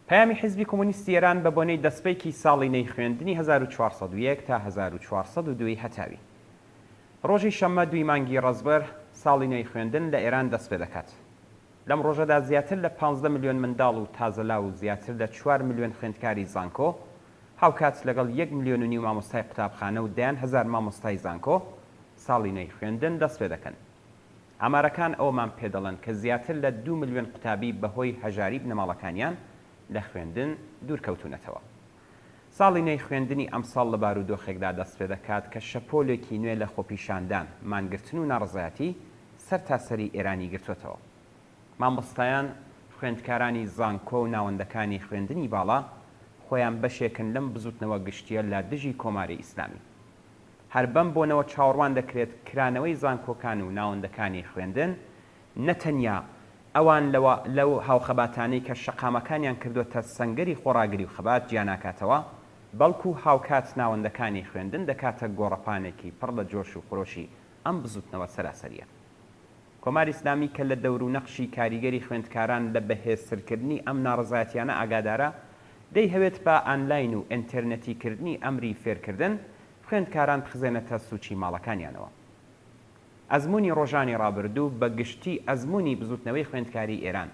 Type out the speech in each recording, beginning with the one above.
پەیامی حیزبی کۆمۆنیستی ئێران بە بۆنەی دەسپێکی ساڵی نەی خوێندنی 1401 تا 1402 ی هەتاوی. ڕۆژی شەممە دووی مانگی ڕەزبەر ساڵی نوێی خوێندن لە ئێران دەستپێدەکات. لەم ڕۆژەدا زیاتر لە 15 ملیۆن منداڵ و تازەلاو و زیاتر لە چوار ملیۆن خوێندکاری زانکۆ هاوکات لەگەڵ یەک ملیۆن و نیو مامۆستای قوتابخانە و دەیان هەزار مامۆستای زانکۆ ساڵی نوێی خوێندن دەستپێدەکەن. ئامارەکان ئەوەمان پێدەڵێن کە زیاتر لە دوو ملیۆن قوتابی بەهۆی هەژاری بنەماڵەکانیان لە خوێندن دوورکەوتوونەتەوە. ساڵی نوێی خوێندنی ئەمساڵ لە بارودۆخێکدا دەستپێدەکات کە شەپۆلێکی نوێ لە خۆپیشاندان، مانگرتن و ناڕەزایەتی سەرتاسەری ئێرانی گرتووەتەوە. مامۆستایان، خوێندکارانی زانکۆ و ناوەندەکانی خوێندنی باڵا خۆیان بەشێکن لەم بزووتنەوە گشتییە لە دژی کۆماری ئیسلامی. هەر بەم بۆنەوە چاوەڕوان دەکرێت کرانەوەی زانکۆکان و ناوەندەکانی خوێندن نە تەنیا ئەوان لەوە لەو هاوخەباتانەی کە شەقامەکانیان کردۆتە سەنگەری خۆڕاگری و خەبات جیاناکاتەوە، بەڵکو هاوکات ناوەندەکانی خوێندن دەکاتە گۆڕەپانێکی پڕ لە جۆش و خرۆشی ئەم بزوتنەوە سەراسەرییە. کۆماری ئیسلامی کە لە دەور و نەقشی کاریگەری خوێندکاران لە بەهێزترکردنی ئەم ناڕەزایەتیانە ئاگادارە، دەیهەوێت بە ئانلاین و ئێنتێرنێتی کردنی ئەمری فێرکردن، خوێندکاران بخزێنێتە سوچی ماڵەکانیانەوە. ئەزموونی ڕۆژانی ڕابردوو بە گشتی ئەزموونی بزووتنەوەی خوێندکاریی ئێران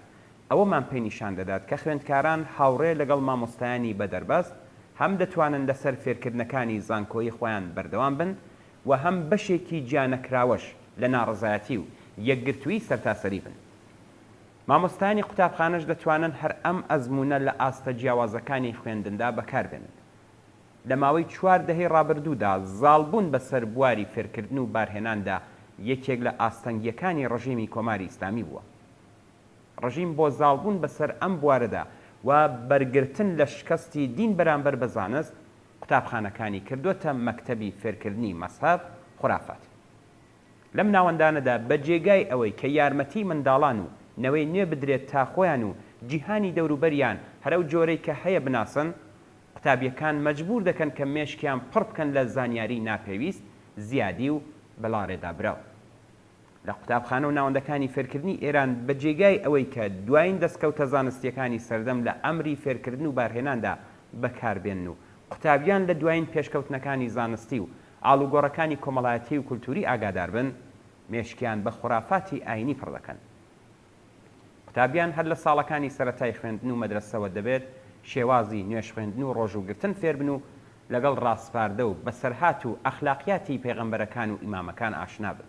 ئەوەمان پێ نیشان دەدات کە خوێندکاران هاوڕێ لەگەڵ مامۆستایانی بە دەربەست هەم دەتوانن لەسەر فێرکردنەکانی زانکۆیی خۆیان بەردەوام بن و هەم بەشێکی جیانەکراوەش لە ناڕەزایەتی و یەکگرتوویی سەرتاسەری بن. مامۆستایانی قوتابخانەش دەتوانن هەر ئەم ئەزموونە لە ئاستە جیاوازەکانی خوێندندا بەکار بێنن. لە ماوەی چوار دەهەی ڕابردوودا زاڵبوون بەسەر بواری فێرکردن و بارهێناندا یەکێک لە ئاستەنگییەکانی ڕژیمی کۆماری ئیسلامی بووە. ڕژیم بۆ زاڵبوون بەسەر ئەم بوارەدا و بەرگرتن لە شکەستی دین بەرامبەر بە زانست، قوتابخانەکانی کردۆتە مەکتەبی فێرکردنی مەزهەب، خورافات. لەم ناوەندانەدا بە جێگای ئەوەی کە یارمەتیی منداڵان و نەوەی نوێ بدرێت تا خۆیان و جیهانی دەوروبەریان هەر ئەو جۆرەی کە هەیە بناسن، قوتابییەکان مەجبوور دەکەن کە مێشکیان پڕ بکەن لە زانیاریی ناپێویست، زیادی و بەلاڕێدابراو. لە قوتابخانە و ناوەندەکانی فێرکردنی ئێران بە جێگای ئەوەی کە دوایین دەستکەوتە زانستییەکانی سەردەم لە ئەمری فێرکردن و بارهێناندا بەکار بێنن و قوتابیان لە دوایین پێشکەوتنەکانی زانستی و ئاڵوگۆڕەکانی کۆمەڵایەتی و کولتووری ئاگادار بن، مێشکیان بە خورافاتی ئایینی پڕ دەکەن. قوتابیان هەر لە ساڵەکانی سەرەتای خوێندن و مەدرەسەوە دەبێت شێوازی نوێژخوێندن و ڕۆژووگرتن فێربن و لەگەڵ ڕاسپاردە و بەسەرهات و ئەخلاقیاتی پێغەمبەرەکان و ئیمامەکان ئاشنا بن.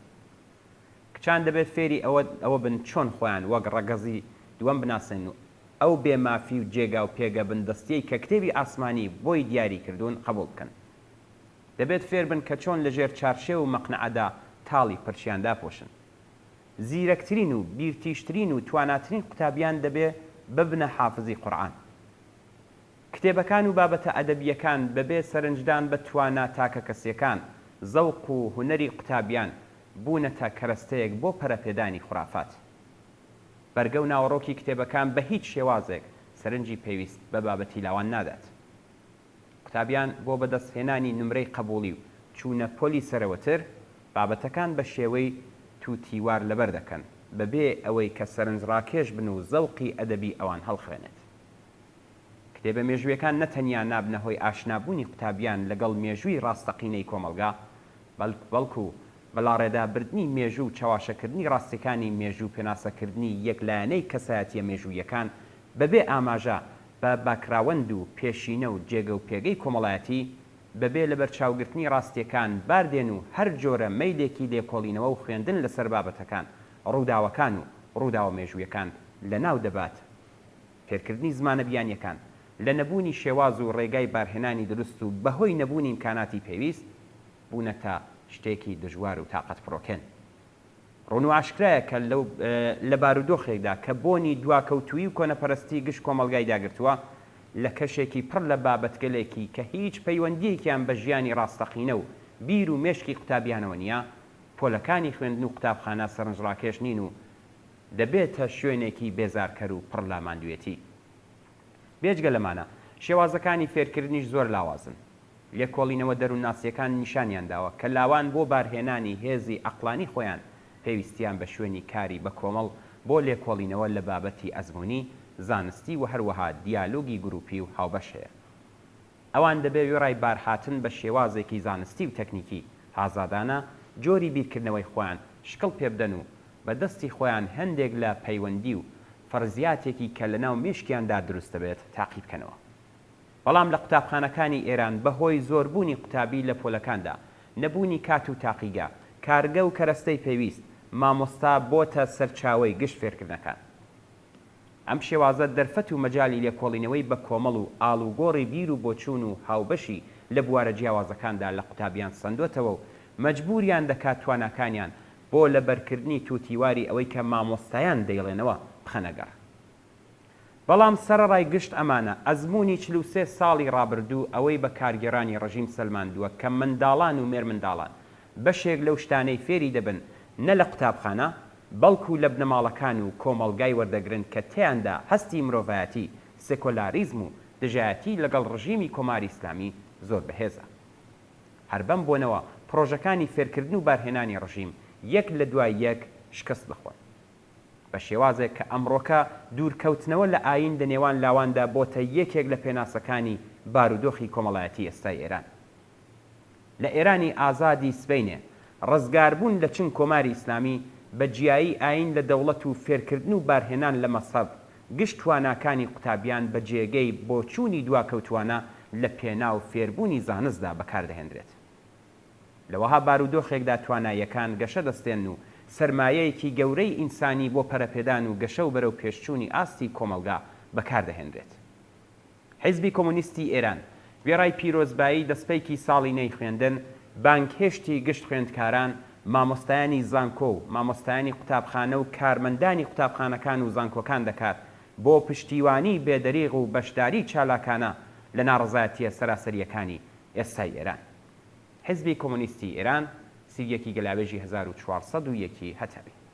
کچان دەبێت فێری ئەوە ئەوە بن چۆن خۆیان وەک ڕەگەزی دووەم بناسێنن و ئەو بێ مافی و جێگا و پێگە بندەستیەی کە کتێبی ئاسمانی بۆی دیاری کردوون قەبوڵ بکەن. دەبێت فێربن کە چۆن لەژێر چارشێو و مەقنەعەدا تاڵی پرچیان داپۆشن. زیرەکترین و بیرتیژترین و تواناترین قوتابیان دەبێ ببنە حافزی قورعان. کتێبەکان و بابەتە ئەدەبییەکان بەبێ سەرنجدان بە توانا تاکەکەسییەکان، زەوق و هونەری قوتابیان، بوونەتە کەرەستەیەک بۆ پەرەپێدانی خورافات. بەرگە و ناوەڕۆکی کتێبەکان بە هیچ شێوازێک سەرنجی پێویست بە بابەتی لاوان نادات. قوتابیان بۆ بەدەستهێنانی نمرەی قەبووڵی و چوونە پۆلی سەرەوەتر، بابەتەکان بە شێوەی تووتیوار لەبەر دەکەن، بەبێ ئەوەی کە سەرنجڕاکێش بن و زەوقی ئەدەبی ئەوان هەڵخرێنێت. کتێبە مێژوویەکان نە تەنیا نابنە هۆی ئاشنابوونی قوتابیان لەگەڵ مێژووی ڕاستەقینەی کۆمەڵگا، بەڵکو بەلاڕێدابردنی مێژوو و چەواشەکردنی ڕاستیەکانی مێژوو و پێناسەکردنی یەکلایەنەی کەسایەتیە مێژوویەکان بەبێ ئاماژە بە باکراوەند و پێشینە و جێگە و پێگەی کۆمەڵایەتی، بەبێ لەبەرچاوگرتنی ڕاستیەکان بار دێن و هەر جۆرە مەیلێکی لێکۆڵینەوە و خوێندن لەسەر بابەتەکان، ڕووداوەکان و ڕووداوە مێژوویەکان لەناو دەبات. فێرکردنی زمانە بیانیەکان، لە نەبوونی شێواز و ڕێگای بارهێنانی دروست و بەهۆی نەبوونی ئیمکاناتی پێویست، بوونەتە شتێکی دژوار و تاقەتپڕۆکێن. ڕوون و ئاشکرایە کە لەو لە بارودۆخێکدا کە بۆنی دواکەوتوویی و کۆنەپەرستی گشت کۆمەڵگای داگرتووە، لە کەشێکی پڕ لە بابەتگەلێکی کە هیچ پەیوەندییەکیان بە ژیانی ڕاستەقینە و بیر و مێشکی قوتابیانەوە نییە، پۆلەکانی خوێندن و قوتابخانە سەرنجڕاکێش نین و دەبێتە شوێنێکی بێزارکەر و پڕ لە ماندووێتی. بێجگە لەمانە، شێوازەکانی فێرکردنیش زۆر لاوازن. لێکۆڵینەوە دەروونناسییەکان نیشانیان داوە کە لاوان بۆ بارهێنانی هێزی عەقڵانی خۆیان پێویستیان بە شوێنی کاری بەکۆمەڵ بۆ لێکۆڵینەوە لە بابەتی ئەزموونی، زانستی و هەروەها دیالۆگی گروپی و هاوبەش هەیە. ئەوان دەبێ وێڕای بارهاتن بە شێوازێکی زانستی و تەکنیکی ئازادانە جۆری بیرکردنەوەی خۆیان شکڵ پێبدەن و بە دەستی خۆیان هەندێک لە پەیوەندی و فەرزیاتێکی کە لە ناو مێشکیاندا دروست دەبێت تاقی بکەنەوە. بەڵام لە قوتابخانەکانی ئێران بە هۆی زۆربوونی قوتابی لە پۆلەکاندا، نەبوونی کات و تاقیگە، کارگە و کەرەستەی پێویست، مامۆستا بۆتە سەرچاوەی گشت فێرکردنەکان. ئەم شێوازە دەرفەت و مەجالی لێکۆڵینەوەی بە کۆمەڵ و ئاڵوگۆڕی بیر و بۆچوون و هاوبەشی لە بوارە جیاوازەکاندا لە قوتابیان سەندۆتەوە و مەجبووریان دەکات تواناکانیان بۆ لەبەرکردنی تووتیواری ئەوەی کە مامۆستایان دەیڵێنەوە بخەنە گەڕ. بەڵام سەرەڕای گشت ئەمانە، ئەزموونی 43 ساڵی ڕابردوو ئەوەی بە کارگێڕانی ڕژیم سەلماندووە کە منداڵان و مێرمنداڵان بەشێک لەو شتانەی فێری دەبن نە لە قوتابخانە بەڵکو لە بنەماڵەکان و کۆمەڵگای وەردەگرن کە تێیاندا هەستی مرۆڤایەتی، سێکۆلاریزم و دژایەتی لەگەڵ ڕژیمی کۆماری ئیسلامی زۆر بەهێزە. هەر بەم بۆنەوە پڕۆژەکانی فێرکردن و بارهێنانی ڕژیم یەک لە دوای یەک شکست دەخۆن. بە شێوازێک کە ئەمڕۆکە دوورکەوتنەوە لە ئایین لە نێوان لاواندا بۆتە یەکێک لە پێناسەکانی بارودۆخی کۆمەڵایەتی ئێستای ئێران. لە ئێرانی ئازادی سبەینێ، ڕزگاربوون لە چنگ کۆماری ئیسلامی بە جیایی ئایین لە دەوڵەت و فێرکردن و بارهێنان لە مەزهەب، گشت تواناکانی قوتابیان بە جێگەی بۆچوونی دواکەوتووانە لە پێناو فێربوونی زانستدا بەکار دەهێندرێت. لە وەها بارودۆخێکدا تواناییەکان گەشە دەستێنن و سەرمایەیەکی گەورەی ئینسانی بۆ پەرەپێدان و گەشە و بەرەو پێشچوونی ئاستی کۆمەڵگا بەکار دەهێنرێت. حیزبی کۆمۆنیستی ئێران وێڕای پیرۆزبایی دەسپێکی ساڵی نوێی خوێندن، بانگهێشتی گشت خوێندکاران، مامۆستایانی زانکۆ و مامۆستایانی قوتابخانە و کارمەندانی قوتابخانەکان و زانکۆکان دەکات بۆ پشتیوانی بێدەریغ و بەشداری چالاکانە لە ناڕەزایەتییە سەراسەرییەکانی ئێستای ئێران. حیزبی کۆمۆنیستی ئێران، 31 ی گەلاوێژی 1401 ی هەتاوی.